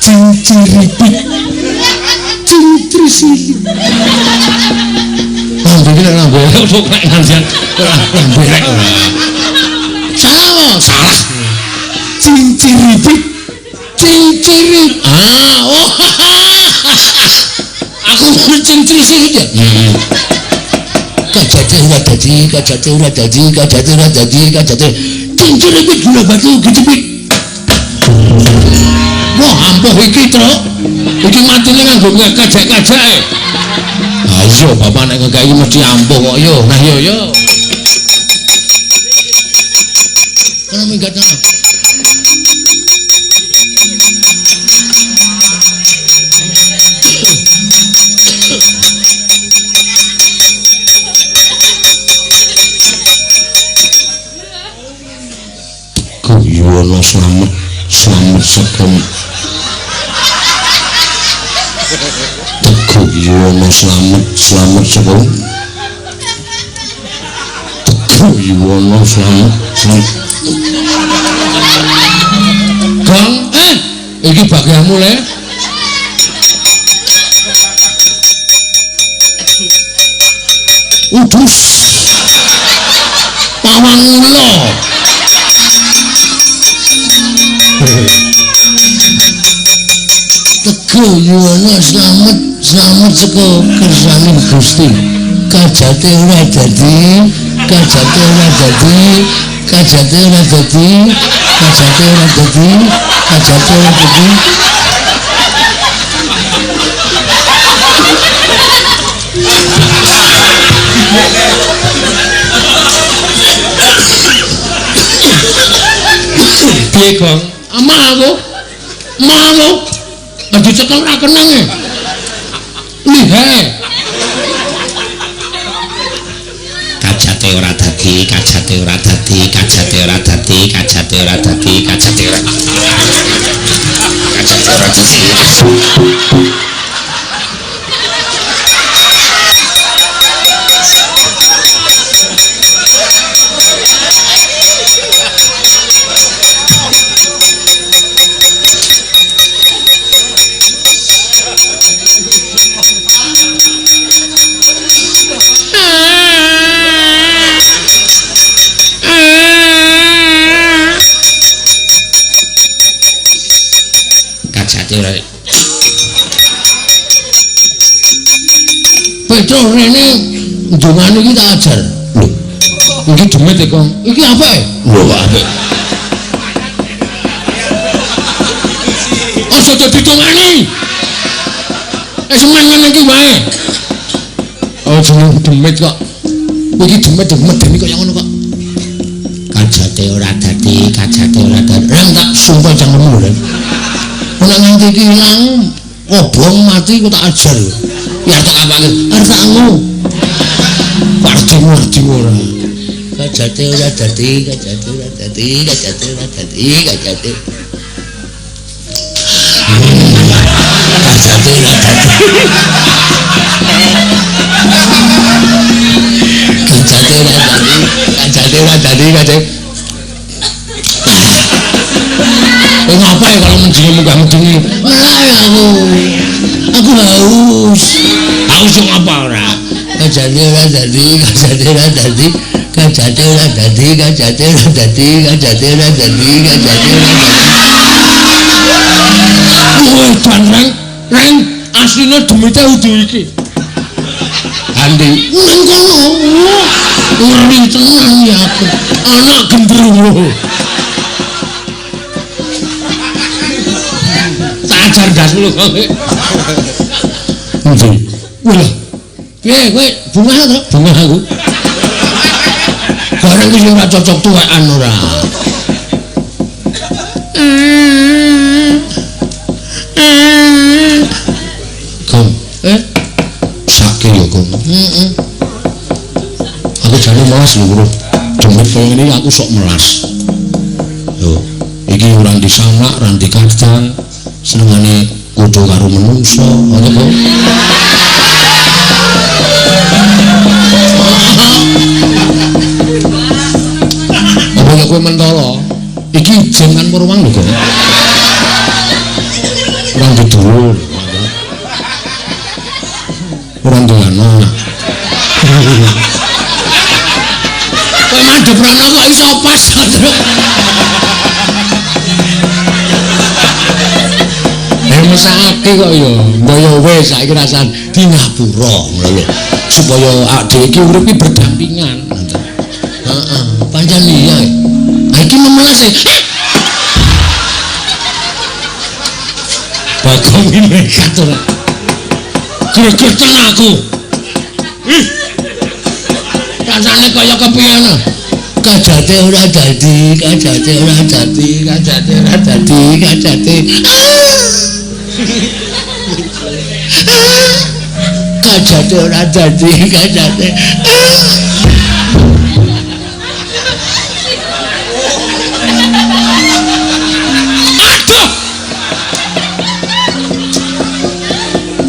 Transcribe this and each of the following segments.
Cinciripit. Cintrisili. Lambe iki nek lambe kok nek ngandian lambe rek ora. Salah, salah. Cinciripit. Cincirip. Ah, oh. Aku cincirisilit ya. Kajate ora dadi, kajate ora dadi, kajate ora dadi, kajate. Cinciripit gula batu gecepit. Wah, ampuh iki, Truk. Iki matine nganggo kajak-kajake. Ha iya, bapak nek ngekeki mesti ampuh kok yo. Nah yo yo. Kono minggat nang. Guyana slamet, slamet saka Teguh Yuwana slamet, slamet saka Teguh Yuwana slamet, slamet. Gong, iki bagianmu le. Udus. Pawang ula. Teguh Yuwana slamet, slamet saka kersane Gusti. Kajate ora dadi, kajate ora dadi, kajate ora dadi, kajate ora dadi, kajate ora dadi. Piye, Gong? Amah aku. Amah aku. Dicekel ora kenang e. Lihe. Kajate ora dadi, kajate ora dadi, kajate ora dadi, kajate ora dadi, kajate ora. Kajate ora dadi. Petro rene ndongane iki tak ajar. Lho. Iki demit e, Kong. Iki apik? Lho, apik. Aja dadi dongani. Semen ngene iki wae. Oh, jeneng demit kok. Iki demit medeni kaya ngono kok. Kajate ora dadi, kajate ora dadi. Reng tak sumpah cangkemmu lho. Nek nganti iki ilang, kobong mati kok tak ajar. Ya tak apake, arep tak ngu. Pardi-pardi ora. Kajate ora dadi, kajate ora dadi, kajate ora dadi, kajate. Kajate ora dadi. Kajate ora dadi, kajate ora dadi, kajate. Ngapa ya kalau menjenguk munggah medeni? Melak aku. Aku haus. Haus yo ngapa ora? Kajate ora dadi, kajate ora dadi, kajate ora dadi, kajate ora dadi, kajate ora dadi, kajate ora dadi. Wah, jan reng, reng asline demite udu iki. Andi, nang kono. Ngeri tenan ya aku. Anak gendruwo. Ajar ndasmu lho kok. Endi? Wah. Piye kowe bungah to? Bungah aku. Bareng iki ora cocok tuwekan ora. Gong. Sake yo, Gong. Heeh. Aku jane melas lho, Bro. Demit kaya ngene aku sok melas. Lho, iki ora disanak, ora dikadang. Senengane kudu karo menungso, ngono kok. Apa ya kowe mentolo? Iki jenengan Purwang lho, Gong. Ora dulur. Ora duwe anak. Kowe madhep rono kok iso pas, Truk. Mesake kok ya, mbok ya wis saiki rasan di ngapura ngono lho. Supaya awake dhewe iki urip iki berdampingan. Heeh, pancen iya. Ha iki memelas e. Bagong iki nekat ora. Gregeten aku. Ih. Rasane kaya kepiye ngono. Kajate ora dadi, kajate ora dadi, kajate ora dadi, kajate. Kajate ora dadi, kajate. Aduh.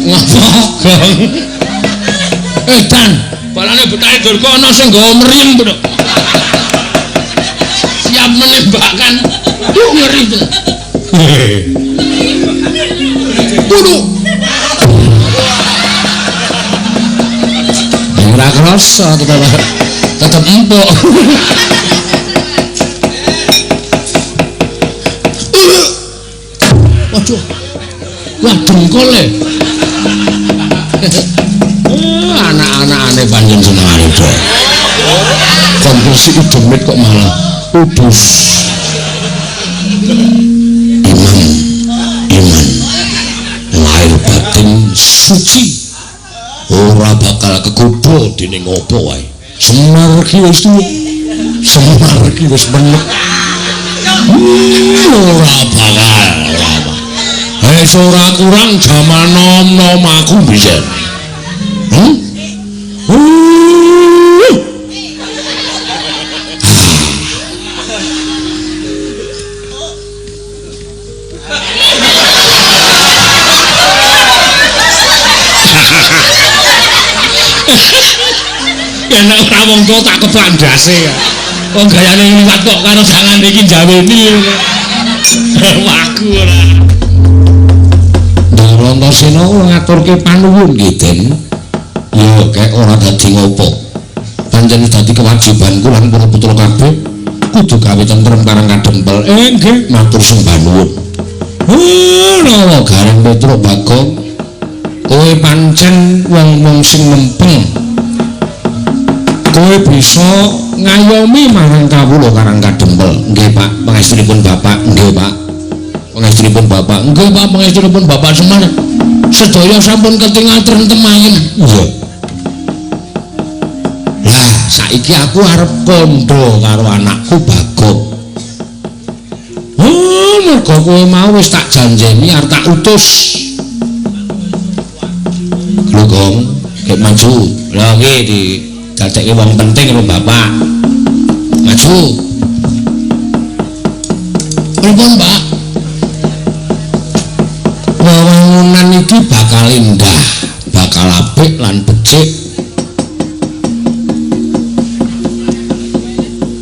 Ngopo, Gong? Dan balane Betari Durga ana sing nggawa mriyem, Bro. Siap menembakkan. Duh, ngeri tenan. Waduh. Ora krasa tetep empuk. Waduh. Wah, dengkul e. Anak-anakane pancen senengane do. Konklusi demit kok malah udus. Iman, iman. Lahir batin suci. Ora bakal kegodha dening apa wae. Semar ki wis tuwa. Semar ki wis menek. Ora bakal, ora bakal. Wis ora kurang jaman nom-nom aku biyen. Nek ora wong tuwa tak keplak ndase ya. Wong gayane liwat kok karo jangan iki jaweni. Waku ora. Ndang Antasena ngaturke panuwun nggih, Den. Ya kek ora dadi ngopo. Pancen dadi kewajibanku lan para putra kabeh kudu gawe tentrem karang kadempel. Nggih, matur sembah nuwun. Nawa Gareng Petruk Bagong, kowe pancen wong-wong sing mempeng. Kowe bisa ngayomi marang kawula karang kadempel. Nggih, Pak, pangestunipun Bapak. Nggih, Pak. Pangestunipun Bapak. Nggih, Pak, pangestunipun Bapak Semar. Sedaya sampun ketingal trentem ayem. Iya. Lah, saiki aku arep kandha karo anakku Bagong. Oh, mergo kowe mau wis tak janjeni arep tak utus. Lho, Gong, gek maju. Lah nggih didadekke wong penting karo Bapak. Maju. Pripun, Pak? Wewangunan iki bakal indah, bakal apik lan becik.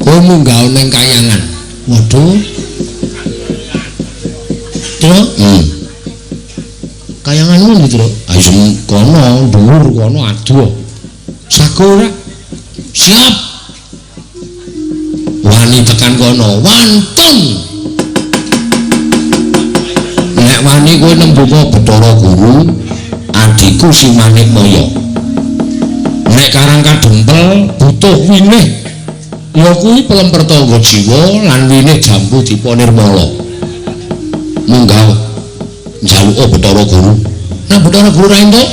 Kowe munggah ning kayangan. Waduh. Truk? Kayangan ngono, Truk. Ayo kono, dhuwur kono adoh. Sago ora? Siap. Wani tekan kono, wantun. Nek wani kowe nembuka Bathara Guru, adhiku si Manikmaya. Nek Karang Kadempel butuh winih, ya kuwi pelemper tangga jiwa lan winih jambu dipa nirmala. Munggah njaluka Bathara Guru. Nek Bathara Guru ra entuk,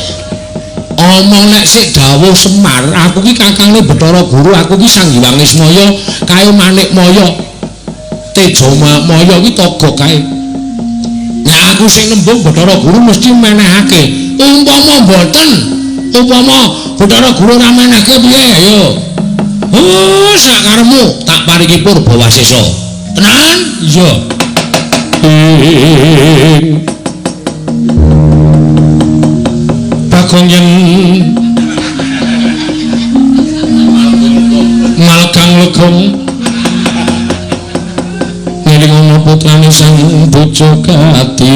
omong nek sik dawuh Semar, aku ki kakangne Bathara Guru, aku ki Sang Hyang Ismaya, kae Manikmaya. Teja Maya ki togok kae. Nek aku sing nembung Bathara Guru mesti menehake. Umpama mboten, umpama Bathara Guru ora menehke piye? Ayo. Oh, sakaremu tak paringi purba wasesa. Tenan? Iya. Bagong yen malegang legong ngeling ana putrane sang bojo Gati.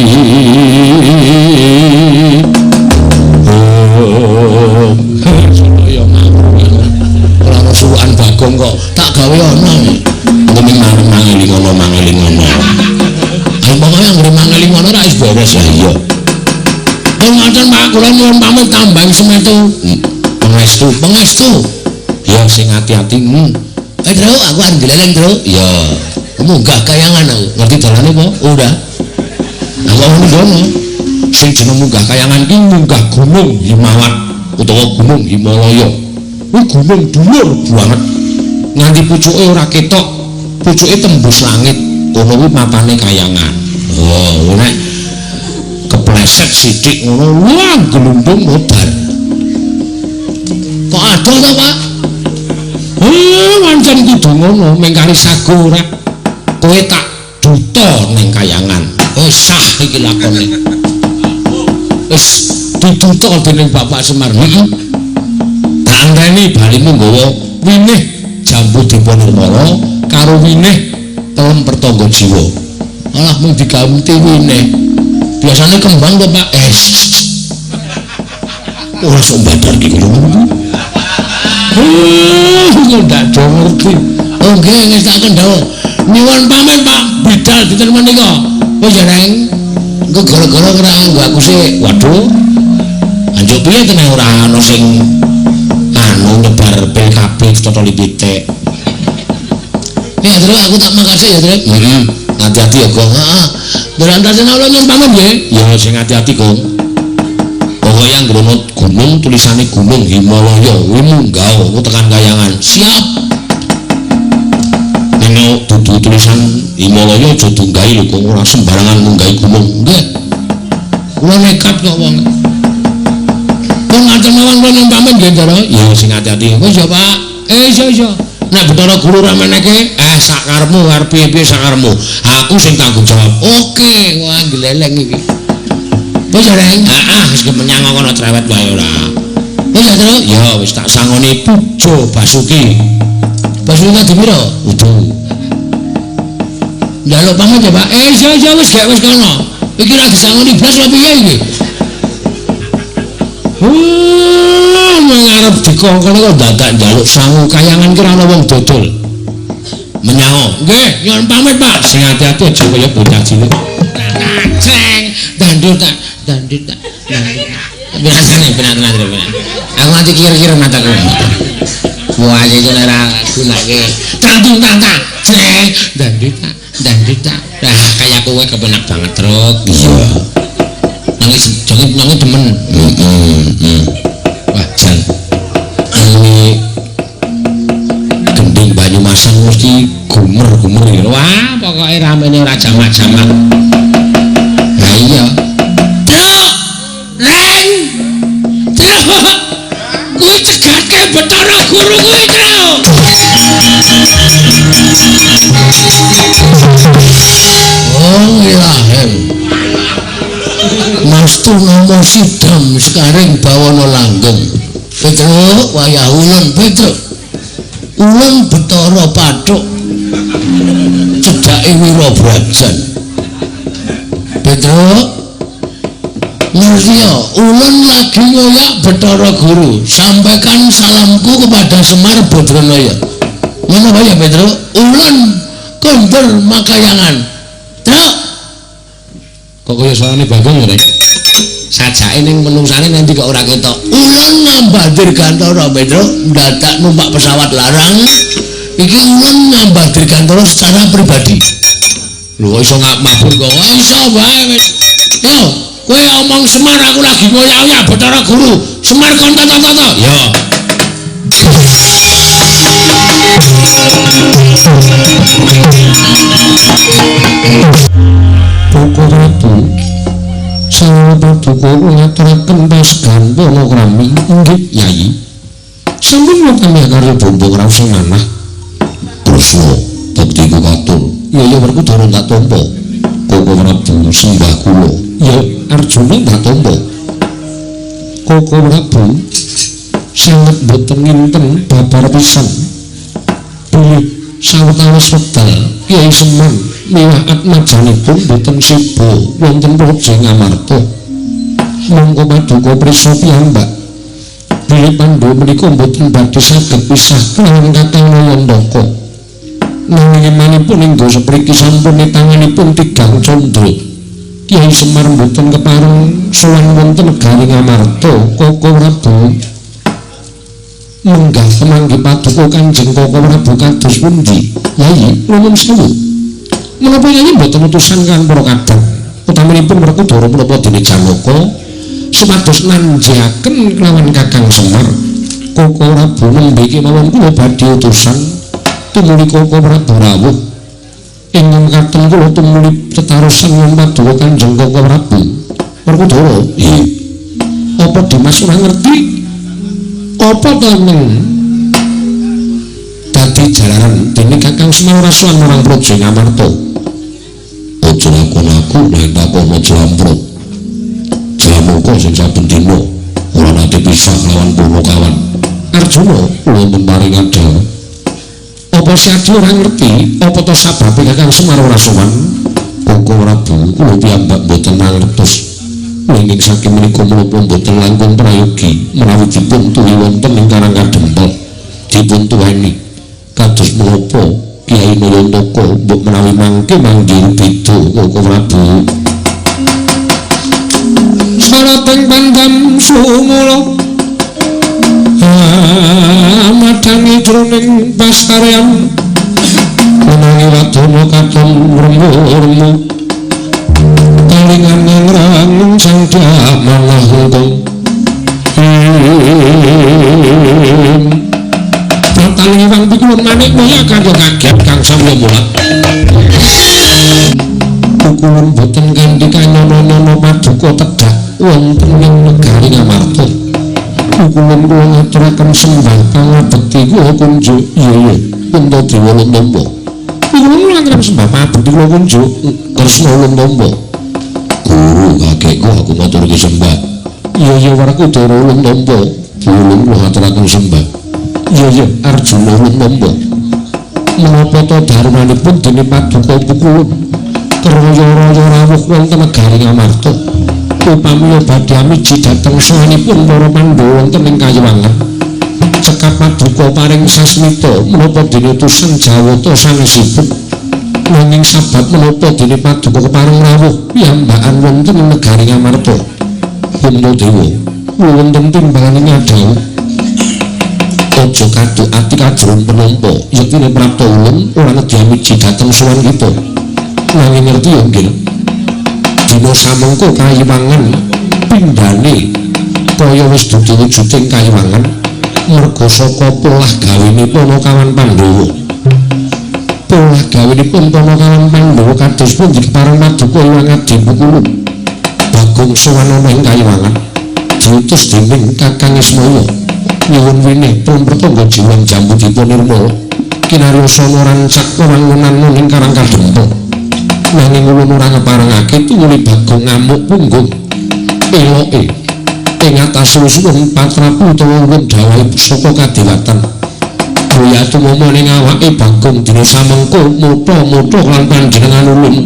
5000 ngono ra wis beres ya iya. Oh ngoten Pak, kula nyuwun pamit tambahi semetu. Pangestu, pangestu. Ya sing ati-ati. Eh, Tru, aku arep gleleng, Tru. Iya. Munggah kayangan aku. Ngerti dalane apa? Ora. Aku ngono. Sing jeneng munggah kayangan ki munggah gunung Himawan utawa gunung Himalaya. Kuwi gunung dhuwur banget. Nganti pucuke ora ketok, pucuke tembus langit. Kono kuwi mapane kayangan. Oh, nek kepleset sithik ngono, wah glundung modar. Kok adoh to, Pak? Wancen kudu ngono, mengkari sago ora. Kowe tak duta ning kayangan. Wis sah iki lakone. Wis diduta dening Bapak Semar. Heeh. Tak anteni balimu nggawa winih jambu Dewa Nirmala karo winih telem pertangga jiwa. Alah mung diganti winih. Biasane kembang to, Pak. Ora sok mbadar ki ngono. Kok ndak do ngerti. Oh nggih, ngestaken dawuh. Nyuwun pamit, Pak. Bidal dinten menika. Wis ya, Reng. Engko gara-gara ora nganggo aku sik. Waduh. Anjuk piye tenan ora ana sing anu nyebar PKB totoli pitik. Ya, Tru, aku tak makasih ya, Tru. Heeh. Hati-hati ya, Gong. Heeh. Berantasan Allah nyuwun pamit nggih. Ya sing hati-hati, Gong. Pokoke anggere ana gunung tulisane Gunung Himalaya, kuwi munggah aku tekan kayangan. Siap. Nek dudu tulisan Himalaya aja dunggahi lho, Gong, ora sembarangan munggahi gunung. Nggih. Kula nekat kok wong. Kok ngaten mawon kula nyuwun pamit nggih, Ndara. Ya sing hati-hati. Wis ya, Pak. Iya iya. Nek Bathara Guru ora meneke, sak karepmu arep piye-piye sak karepmu. Aku sing tanggung jawab. Oke, wah gleleng iki. Wis ya, Reng. Heeh, wis menyang kono cerewet wae ora. Wis ya, Tru. Ya wis tak sangoni Pujo Basuki. Basuki kadi pira? Udu. Njaluk pamit ya, Pak. Iya iya wis gek wis kono. Iki ra disangoni blas apa piye iki? Ngarep dikongkon kok dadak njaluk sangu kayangan ki ora ana wong dodol. Menyango. Nggih, nyuwun pamit, Pak. Sing ati-ati aja kaya bocah cilik. Kaceng, dandur tak, dandur tak. Benar-benar, benar-benar. Aku nanti kira-kira mataku. Wah, iki ora gunake. Tang tang tang, ceng, dandur tak, dandur tak. Lah, kaya kowe kepenak banget, Truk. Iya. Nangis, jangan nangis demen. Heeh. Wah, jan. Ini gending Banyumasan mesti gumer-gumer ya. Wah, pokoke ramene ora jamak-jamak. Lah iya. Truk! Reng! Truk! Kuwi cegatke Bathara Guru kuwi, Truk. Oh, ilahem. Mastu nomo sidam sekaring bawana langgeng. Petruk wayah ulun Petruk. Ulun Bathara Pathuk. Cedhake Wirabrajan. Petruk ngerti ya, ulun lagi ngoyak Bathara Guru. Sampaikan salamku kepada Semar Badranaya. Ngono wae ya Petruk. Ulun kondur makayangan. Truk. Kok kaya suarane Bagong ya, Rek? Sajake ning menungsane nanti kok ora ketok. Ulun ngambah dirgantara, Petruk, ndadak numpak pesawat larang. Iki ulun ngambah dirgantara secara pribadi. Lho kok iso mabur kok? Iso wae wis. Yo, kowe omong Semar aku lagi ngoyak-oyak Bathara Guru. Semar kon tata-tata. Yo. Koko Prabu Sang Paduka ngaturaken pasegan panakrami inggih Yayi. Sampun kami karya bombong raos manah. Kresna bekti katur. Ya ya Werkudara tak tampa. Koko Prabu sembah kula. Ya Arjuna tak tampa. Koko Prabu sanget boten nginten babar pisan. Bilih sawetawis wekdal Kyai Semar miwah atmajanipun boten siba wonten Praja Ngamarta. Mongko paduka prisa piyambak. Bilih Pandhawa menika boten badhe saged pisah kelawan Kakang Nayandaka. Nanging emanipun ingga sepriki sampun tanganipun tigang candra. Kyai Semar mboten kepareng sowan wonten negari Ngamarta? Koko Prabu menggah temanggi paduka Kanjeng Koko Prabu kados pundi? Yai, nuwun sewu. Menapa Yai mboten utusan kang para kadang, utaminipun Werkudara menapa dene Janaka supados nanjiaken kelawan Kakang Semar? Koko Prabu nembe kemawon kula badhe utusan tumuli Koko Prabu rawuh. Ing mekaten kula tumuli tetarosan nyuwun paduka Kanjeng Koko Prabu. Werkudara, nggih. Apa Dimas ora ngerti? Apa to meng dadi jalaran dene Kakang Semar ora sowan marang Praja Ngamarta? Aja lakon aku nek takono jlampruk. Janaka sing saben dina ora nate pisah lawan Punakawan. Arjuna kula paring dawuh. Apa Sadi ora ngerti apa to sababe Kakang Semar ora sowan? Koko Prabu kula piyambak mboten mangertos. Nanging saking menika menapa mboten langkung prayogi menawi dipun tuwi wonten ing Karang Kadempel dipun tuweni kados menapa Kyai Nayantaka mbok menawi mangke manggih beda Koko Prabu. Salating pandam sumula madangi jroning pastaryan menangi wadana katon remu-remu kalingan ngrang sang damanah hukum. Pratali Iwang Pikulun manik maya kanggo kaget kang samya mulat. Pukulun boten kanthi kanyono-nyono paduka tedhak wonten ing negari Ngamarta. Pukulun kula ngaturaken sembah pangabekti kula kunjuk. Iya iya, Puntadewa ulun tampa. Pukulun ngaturaken sembah pangabekti kula kunjuk. Kresna ulun tampa. Guru kakekku aku ngaturke sembah. Iya iya Werkudara ulun tampa. Ulun kula ngaturaken sembah. Iya iya Arjuna ulun tampa. Menapa ta darumanipun dene paduka Pukulun keraya-raya rawuh wonten negari Ngamarta? Upami badhe amiji dhateng sowanipun para Pandhawa wonten ing Kayiwangan. Cekap paduka paring sasmita menapa dene utusan Jawata sanesipun. Nanging sabab menapa dene paduka kepareng rawuh piyambakan wonten ing negari Ngamarta? Puntadewa, wonten timbalane ngadhawuh. Aja kaduk ati kajroning penampa, yektine prapta ulun ora nedhi amiji dhateng sowan kita. Nanging ngerti ya nggih. Dina samengko Kayiwangan pindhane kaya wis dudu wujuding Kayiwangan merga saka polah gawene Panakawan Pandhawa. Polah gawenipun Panakawan Pandhawa kados pundi kepareng paduka Hyang Adi Pukulun. Bagong sowan ana ing Kayiwangan diutus dening Kakang Ismaya nyuwun winih pun pertangga jiwan jambu dipa nirmala kinaryosa rancak wewangunan ing Karang Kadempel. Nanging ulun ora ngeparengake tumuli Bagong ngamuk punggung eloke ing atase suwun patrapu utawa ulun dawuhi saka kadewatan. Boya tumama ning awake Bagong dina samengko mutha-mutha lan panjenengan ulun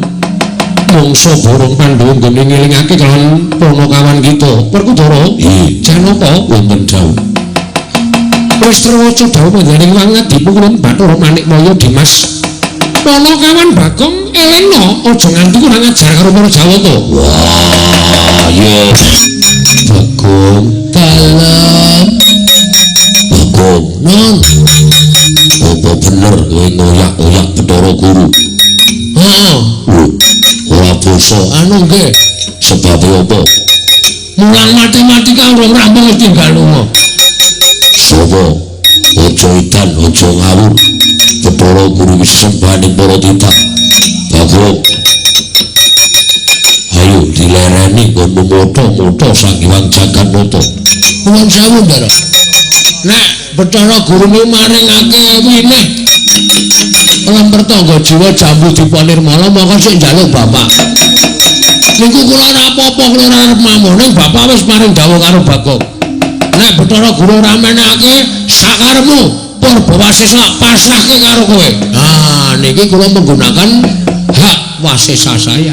mangsa borong Pandhawa nggone ngelingake kelawan Panakawan kita. Werkudara, Janaka wonten dawuh. Wis terwaca dawuh panjenengan Hyang Adi Pukulun Bathara Manikmaya Dimas. Panakawan Bagong elingno aja nganti kurang ajar karo para Jawata. Wah, iya. Bagong dalem. Bagong non. Apa bener kowe ngoyak-oyak Bathara Guru? Heeh. Lho, ora basa anu nggih. Sebabe apa? Mulang matematika urung rampung wis tinggal lunga. Sapa? Aja edan, aja ngawur. Bathara Guru wis sembahane para titah. Bagong, ayo dilereni nggonmu motho-motho Sang Hyang Jagannata. Nuwun sewu, Ndara. Nek Bathara Guru maringake winih lemper tangga jiwa jambu dipa nirmala mongko sik njaluk bapak. Niku kula ora apa-apa, kula ora arep mamung, ning bapak wis paring dawuh karo Bagong. Nek Bathara Guru ora menehake sakarepmu Purba Wasesa pasrahke karo kowe. Nah, niki kula menggunakan hak wasesa saya.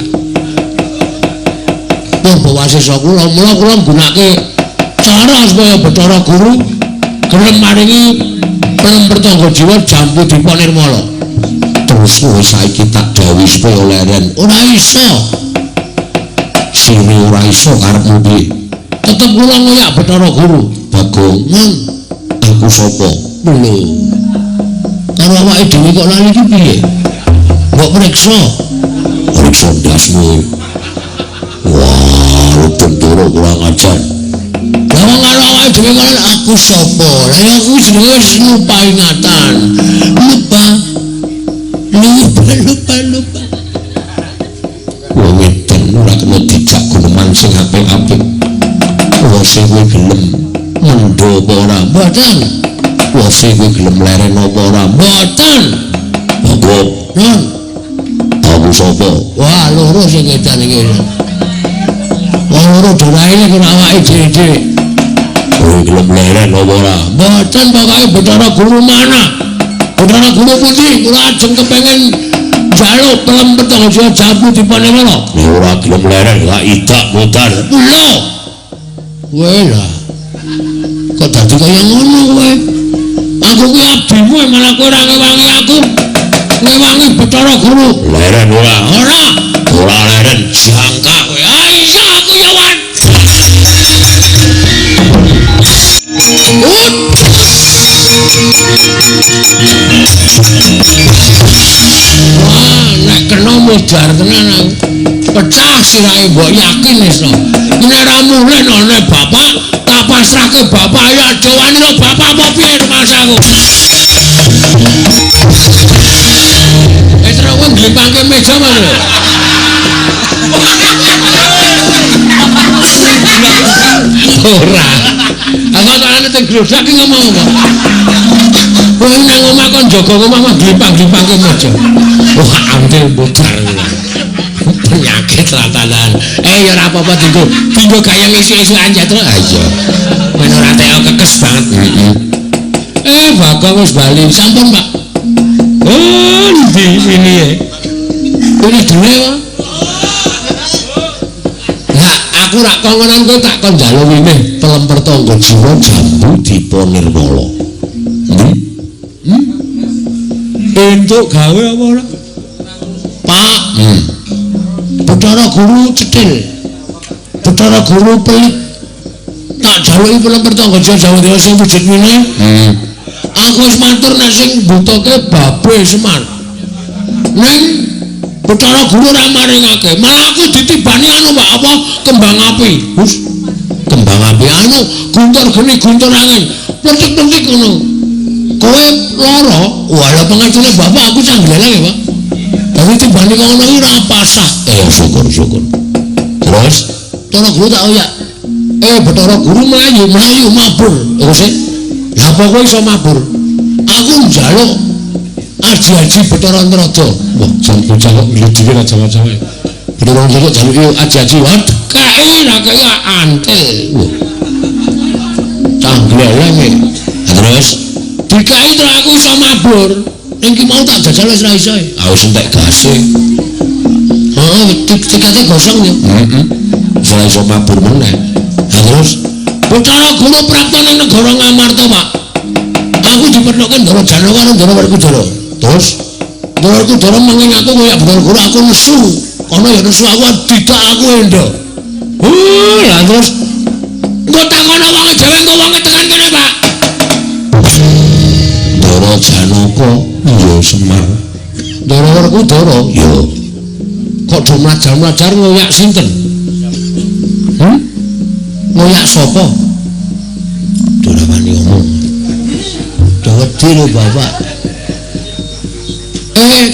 Purba Wasesa kula, mula kula nggunakake cara supaya Bathara Guru gelem maringi pelemper tangga jiwa jambu dipa nirmala. Terus kowe saiki tak dawuhi supaya leren. Ora iso. Kene ora iso karepmu piye? Tetep kula ngoyak Bathara Guru. Bagong, aku sapa? Lho. Karo awake dhewe kok lali iki piye? Mbok periksa. Periksa ndasmu. Wah, Bentara kurang ajar. Lah wong karo awake dhewe kok aku sapa? Lah ya aku jenenge wis lupa ingatan. Lupa. Lupa, lupa, lupa. Wong edan ora kena dijak guneman sing apik-apik. Wong sing kowe gelem mendho apa ora? Mboten. Wong sing kowe gelem leren apa ora? Mboten. Bagong, nun. Aku sapa? Wah, loro sing edan iki. Wong loro doraine karo awake dhewe-dhewe. Kowe gelem leren apa ora? Mboten, pokoke Bathara Guru mana? Bathara Guru pundi? Kula ajeng kepengin njaluk pelem petang aja jambu dipanengono. Nek ora gelem leren, gak idak mutar. Lho. Kowe lah. Kok dadi kaya ngono kowe? Aku kuwi abdimu malah kowe ora ngewangi aku. Ngewangi Bathara Guru. Leren ora? Ora. Ora leren jangka kowe. Ah iya aku ya wan. Wah, nek kena modar tenan aku. Pecah sirahe mbok yakin wis no. Nek ora mulih none bapak, tak pasrahke bapak ya aja wani karo bapak apa piye rumangsaku. Terus kowe nglimpangke meja mana lho? Ora. Aku tak ana teng glodak ki ngomong apa? Kowe nang omah kon jaga omah mah glimpang-glimpangke meja. Wah, antil modar. Penyakit ratanan. Ya ora apa-apa dinggo. Dinggo gayeng isuk-isukan ya, Tru. Ah iya. Men ora teo kekes banget. Heeh. Bagong wis bali. Sampun, Pak. Oh, ndi sini ya? Ini dhewe wae. Lah, aku rak kongonan kowe tak kon njaluk winih pelem pertangga jiwa jambu dipa nirmala. Entuk gawe apa ora? Pak. Bathara Guru cethil. Bathara Guru pelit. Tak jaluki pelem pertangga jiwa jambu dipa sing wujud winih. Aku wis matur nek sing butuhke babe Semar. Ning Bathara Guru ora maringake. Malah aku ditibani anu Pak, apa kembang api. Hus. Kembang api anu guntur geni guntur angin. Plentik-plentik ngono. Kowe lara, walah pengacune bapak aku canggleleng ya, Pak. Tapi tibani kok ngono iki ora pasah. Syukur-syukur. Terus Bathara Guru tak oyak. Bathara Guru mlayu-mlayu mabur. Terus lha apa kowe iso mabur? Aku njaluk aji-aji Bathara Antrada. Wah, jan bocah kok nglidike ra jawa-jawa. Bathara Antrada jaluki aji-aji. Wah, kae ra kaya antil. Wah. Canggleleng. Terus dikai terus aku iso mabur. Ning ki mau tak jajal wis ra iso. Ah wis entek gase. Heeh, tikete gosong ya. Heeh. Wis ra iso mabur meneh. Lah terus Bathara Guru prapta ning negara Ngamarta, Pak. Aku dipethokke Ndara Janaka karo Ndara Werkudara. Terus Ndara Werkudara menging aku koyo Bathara Guru aku nesu. Kono ya nesu aku didak aku endo. Lah terus engko takono wonge dhewe engko wonge tekan kene, Pak. Ndara Janaka ya Semar. Ndara Werkudara ya. Kok do mlajar-mlajar ngoyak sinten? Ngoyak sapa? Ora wani ngomong. Do wedi lho, Bapak.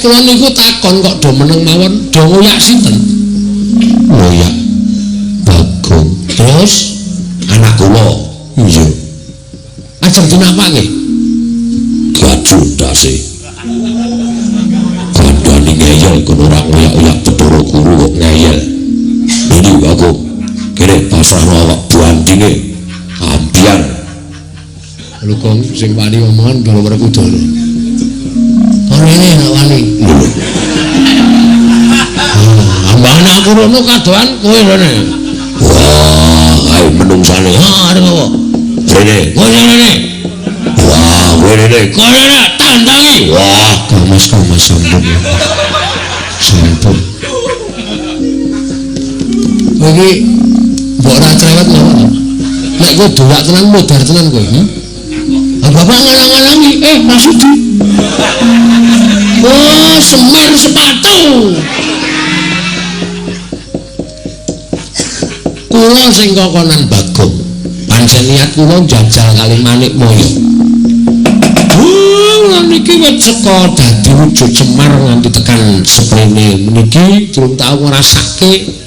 Kula niku takon kok do meneng mawon, do ngoyak sinten? Ngoyak Bagong. Terus anak kula. Iya. Ajeng dinapake? Gajul ndase. Kandhane ngeyel kono ora ngoyak-oyak Bathara Guru kok ngeyel. Ini Bagong. Kene pasrahno awak bandinge. Ambyar. Lho kong sing wani omongan Ndara Werkudara. Ora rene nek wani. Lho. Ambane aku rono kadohan kowe rene. Wah, kae menungsane. Ha, arep apa? Rene. Kowe rene. Wah, kowe rene. Kowe rene tandangi. Wah, kamas-kamas sampun. Sampun. Kowe iki mbok ora cerewet napa to? Nek kowe dulak tenan modar tenan kowe. Bapak ngalang-alangi, Masudi. Oh, Semar sepatu. Kula sing kokonan Bagong. Pancen niat kula njajal kali Manikmaya. Kula niki wis seka dadi wujud Semar nganti tekan seprene meniki durung tau ngrasake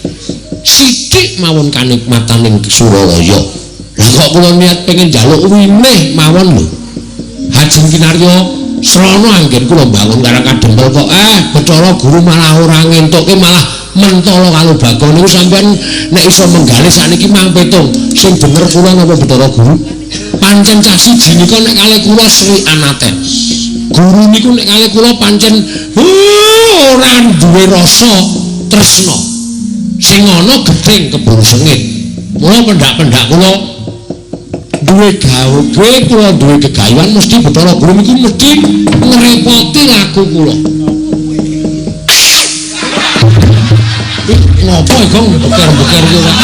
sithik mawon kanikmataning Suralaya. Lah kok kula niat pengen njaluk winih mawon lho. Hajeng kinarya srana anggen kula mbangun karang kadempel kok Bathara Guru malah ora ngentukke malah mentala karo Bagong niku sampean nek iso menggalih sakniki mang petung sing bener kula napa Bathara Guru. Pancen cah siji nika nek kalih kula Sri Anaten. Guru niku nek kalih kula pancen ora duwe rasa tresna. Sing ana gedhing keburu sengit. Mula pendak-pendak kula duwe gawe kula duwe gegayuhan mesti Bathara Guru niku mesti ngrepoti laku kula. Ngopo iki beker-beker iki ora?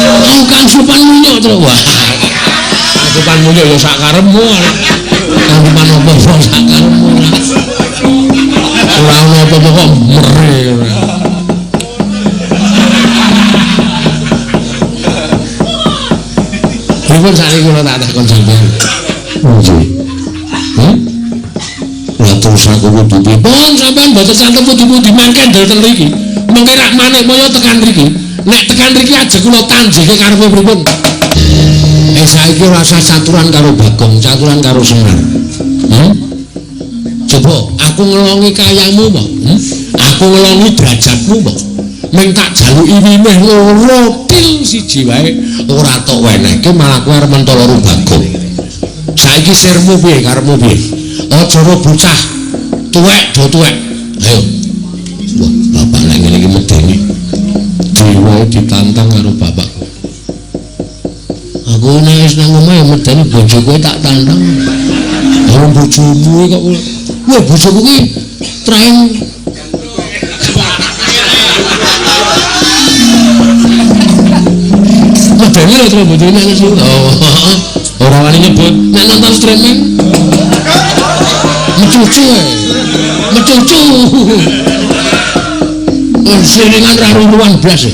Oh, Kang Supan munyuk to. Wah. Kang Supan munyuk ya sak karepmu. Kang Supan opo sak karepmu ora. Ora ono apa-apa kok mere ora. Pripun sakniki kula tak takon sampeyan. Nggih. Lah terus aku kudu piye? Pun sampeyan mboten santen pundi-pundi mangke ndel mriki. Mengke rak Manikmaya tekan mriki. Nek tekan mriki aja kula tanjike karepe pripun? Saiki ora usah caturan karo Bagong, caturan karo Semar. Coba aku ngelongi kayamu apa? Aku ngelongi derajatmu apa? Ming tak jaluki winih loro til siji wae ora tok wenehke malah kowe arep mentolo karo Bagong. Saiki sirmu piye karepmu piye? Aja ro bocah tuwek do tuwek. Ayo. Wah, bapak nek ngene iki medeni. Dewa ditantang karo bapak. Aku nek wis nang omah ya medeni bojoku tak tantang. Wong bojomu kok. Wah, bojoku ki traen medeni lho terus bojone nek nesu. Oh, ora wani nyebut. Nek nonton streaming mecucu. Mecucu. Siringan ra ruruan blas.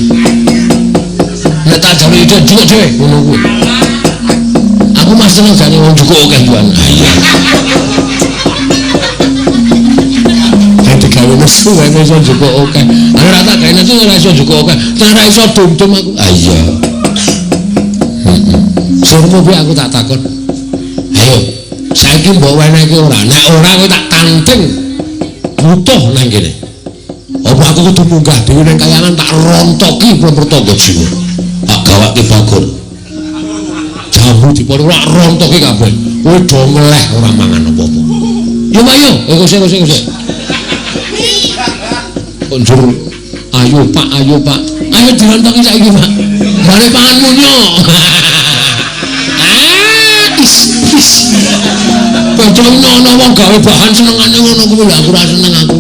Nek tak jaluki jukuk dhewe ngono kuwi. Aku mas seneng jane wong jukuk akeh tuan. Ha iya. Nek digawe nesu wae iso jukuk akeh. Ora tak gawe nesu ora iso jukuk akeh. Ora iso dum-dum aku. Ha iya. Heeh. Sirmu piye aku tak takon. Ayo, saiki mbok wenehke ora? Nek ora kowe tak tanteng. Butuh nang kene. Apa aku kudu munggah dhewe nang kayangan tak rontoki pertangga jiwa. Tak gawake Bagong. Jambu dipun ora rontoki kabeh. Kowe do ngeleh ora mangan apa-apa. Yo ayo, kosek kosek kosek. Konjur ayo Pak, ayo Pak. Ayo dirontoki saiki Pak. Bare pangan munyuk. Ah, is is. Bocah ana wong gawe bahan senengane ngono kuwi lho aku ora seneng aku.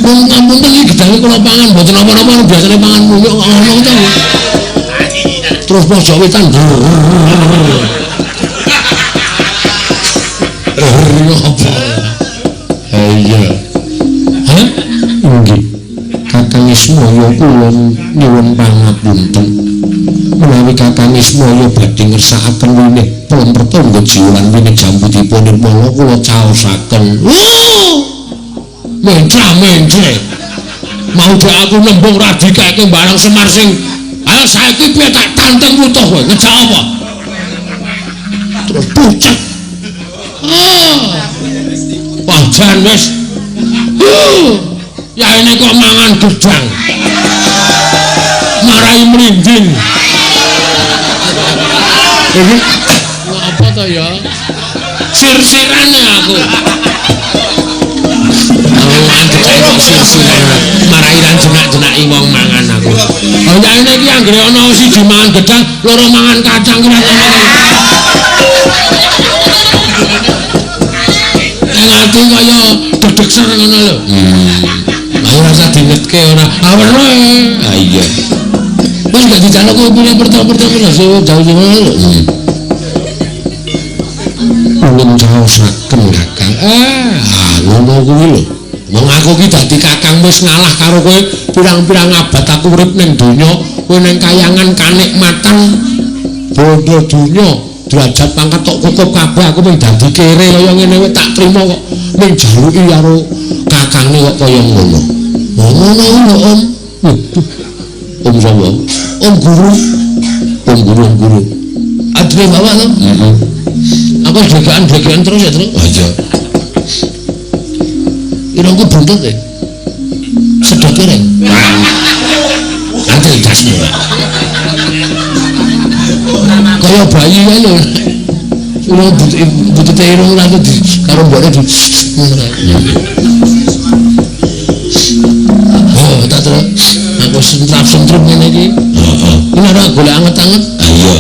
Wong ngapunten iki gedange kula pangan mboten napa-napa biasane pangan munyuk kok ngono to. Terus pojok wetan. Apa? Iya. Hah? Nggih. Kakang Ismaya kula nyuwun pangapunten. Menawi Kakang Ismaya badhe ngersakaken winih pelem pertangga jiwa lan winih jambutipun nirmala kula caosaken. Mencah-menceh. Mau dek aku nembung ra dikeke barang Semar sing ayo saiki piye tak tanteng wutuh kowe ngejak apa? Terus pucet. Wah jan wis. Ya ini kok mangan gedang. Marai mlinding. Iki apa to ya? Sir-sirane aku. Kok sir-siran marai lan jenak-jenaki wong mangan aku. Oh ya ini iki anggere ana siji mangan gedang, loro mangan kacang kira ngono. Ing ati kaya dedeg ser ngono lho. Lah ora usah dingetke ora. Ah weruh. dijaluk kowe pilih pertama-pertama jauh-jauh lho. Ulun caosaken Kakang. Ngono kuwi lho. Wong aku ki dadi kakang wis ngalah karo kowe pirang-pirang abad aku urip ning donya, kowe ning kayangan kanikmatan bondo donya, derajat pangkat tok kukup kabeh aku mung dadi kere kaya ngene kowe tak trima kok mung jaluki karo kakange kok kaya ngono. Ngono lho Om. Om sapa? Om guru. Om guru, Om guru. Adine bawa to? Heeh. Aku dhegekan-dhegekan terus ya, Truk. Oh iya. Irungku buntut e. Sedot reng. Nanti dasmu. Kaya bayi kae lho. Irung buntute irung ora di karo mbokne di ngono kae. Oh, tak terus. Aku sentrap-sentrup ngene iki. Heeh. Ini ora golek anget-anget. Iya.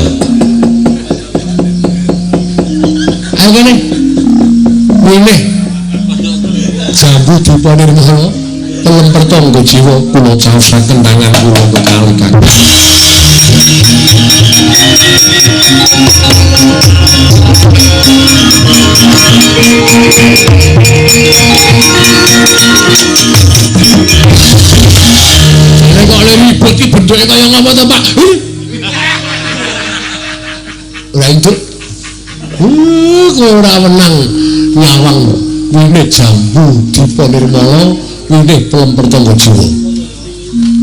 Ayo kene. Wineh. Jambu dipa nirmala pelem pertangga jiwa kula caosaken tangan kula kekali kakang. Jane kok le ribet ki bentuke kaya ngapa to, Pak? Ora entuk. Kowe ora wenang nyawang winih jambu dipa nirmala winih pelem pertangga jiwa.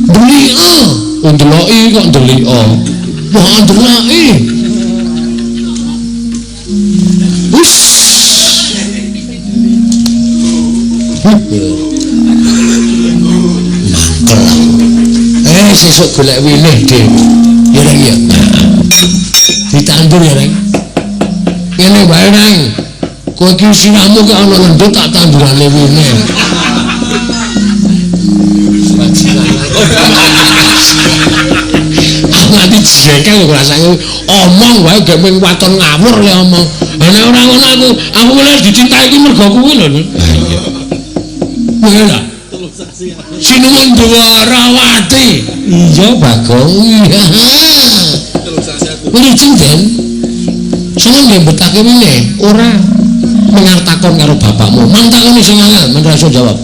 Ndelika, ndeloki kok ndelika. Wah, ndeloki. Wis. Mangkel aku. Sesuk golek winih dhewe. Ya Reng ya. Ditandur ya Reng. Ngene wae Reng. Kowe iki sirahmu kok ana lendut tak tandurane winih. Aku nganti jengkel kok rasane omong wae gak mung waton ngawur le omong. Lah nek ora ngono aku oleh dicintai iki mergo kuwi lho. Ha iya. Kowe lho. Sinuwun Dwarawati. Iya Bagong. Iya. Lucu Den. Seneng nggih betake winih ora mengar takon karo bapakmu. Mang takoni sing angel, men ra iso jawab.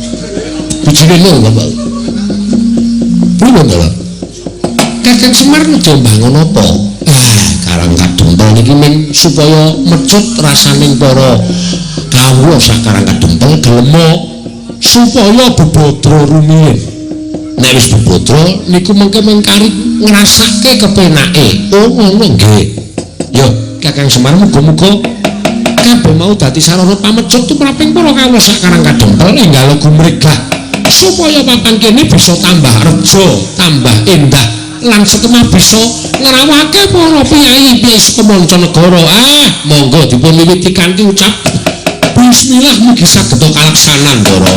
Bijine lho bapak. Pripun to, Pak? Kakang Semar nedha mbangun apa? Karang Kadempel niki ming supaya mecut rasaning para kawula sak Karang Kadempel gelema supaya bebadra rumiyin. Nek wis bebadra niku mengke ming kari ngrasake kepenake. Oh ngono nggih. Yo Kakang Semar muga-muga kabeh mau dadi sarana pamecut tumraping para kawula sak Karang Kadempel enggal gumregah supaya papan kene bisa tambah reja, tambah endah lan setemah bisa ngrawake para piyayi-piyayi saka mancanegara. Monggo dipun wiwiti kanthi ucap bismillah mugi saged kalaksanan para.